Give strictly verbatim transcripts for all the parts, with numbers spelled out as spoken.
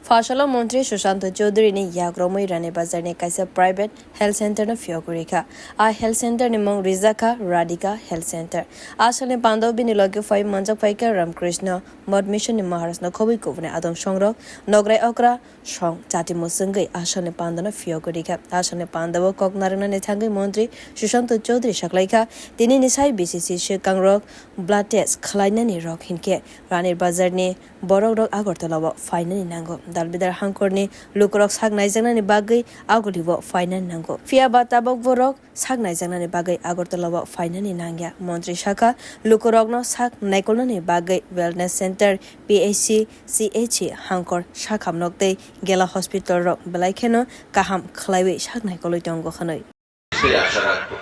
Phasalo montri Sushanta Chowdhury ni yakromwi Rani Bazar ni kaisa private health center no phiyogwi rikha. A health center ni mung rijakha Radhika Health Center. A salni pandao bini logi phai manjak phaikha Ramakrishna Math Mission ni Maharaj no khobwi kubuni adong songrok, nograi okra song chati mwswngwi a salni pandano phiyogwi rikha. A salni pandao kok narwknani thangwi montri Sushanta Chowdhury saklaikha, tinini sai B C C swkangrok blood test khwlainani rok hinkhe Rani Bazar ni borok rok Agartala o phainani nango. Dalbidar hangkorni lukurok sak naijaknani bagwi agulio phainani nango. Phiya ba tabok borok sak naijaknani bagwi Agartala o phainani nangya. Montri sakha, lukurokno sak naikolnani bagwi wellness center, P H C, C H C, hangkor sakhamnok tei gela hospital rok belai kheno kaham khwlaiwi sak naikolwi tongo hwnwi. সেই আশা রাখবো।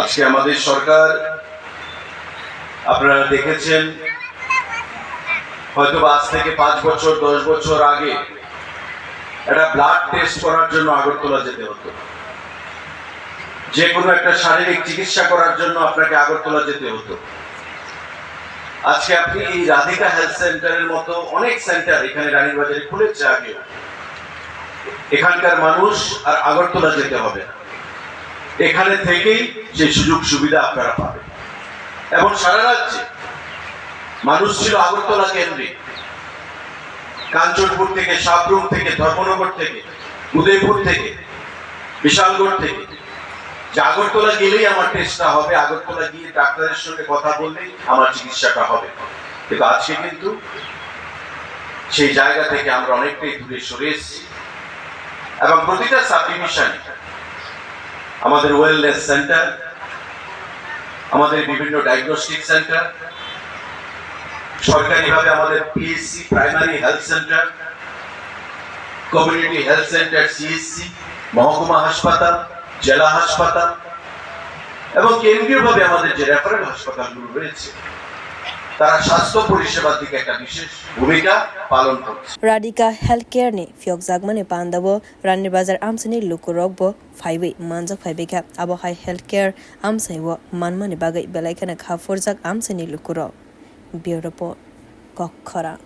আজকে আমাদের সরকার, আপনারা দেখেছেন, হয়তো বা আজ থেকে পাঁচ বছর, দশ বছর আগে একটা ব্লাড টেস্ট করার জন্য আগরতলা যেতে হতো, যে কোনো একটা শারীরিক চিকিৎসা করার জন্য আপনাকে আগরতলা যেতে হতো। আজকে আপনি এই রাধিকা হেলথ সেন্টারের মতো অনেক সেন্টার এখানে রানীর বাজারে খুলেছে আগেও, এখানকার মানুষ আর আগরতলা যেতে হবে না, এখানে থেকেই সেই সুযোগ সুবিধা আপনারা পাবেন। এবং সারা রাজ্যে মানুষ ছিল আগরতলা কেন্দ্রিক, কাঞ্চনপুর থেকে, সাবরুম থেকে, ধর্মনগর থেকে, উদয়পুর থেকে, বিশালগড় থেকে, যে আগরতলা গেলেই আমার টেস্টটা হবে, আগরতলা গিয়ে ডাক্তারের সঙ্গে কথা বললেই আমার চিকিৎসাটা হবে। কিন্তু আজকে কিন্তু সেই জায়গা থেকে আমরা অনেকটাই দূরে সরে এসেছি এবং প্রতিটা সাব ডিভিশনে আমাদের ওয়েলনেস সেন্টার, আমাদের বিভিন্ন ডায়াগনস্টিক সেন্টার, সরকারিভাবে আমাদের PHC, primary health centre, community health centre, CHC, মহকুমা হাসপাতাল, জেলা হাসপাতাল এবং কেন্দ্রীয়ভাবে আমাদের যে রেফারেল হাসপাতালগুলো রয়েছে, তারা স্বাস্থ্য পরিষেবার দিকে একটা বিশেষ ভূমিকা পালন করছে। Radhika Healthcare ni phiyokjakmani pandao Rani Bazar amchaini lukurokbo phaiwi manjak phaibaikha. Abo hai healthcare amchaio manmani bagwi belai kheno kha phurjak amchaini lukurok. Bureau Report, Kokkhorang.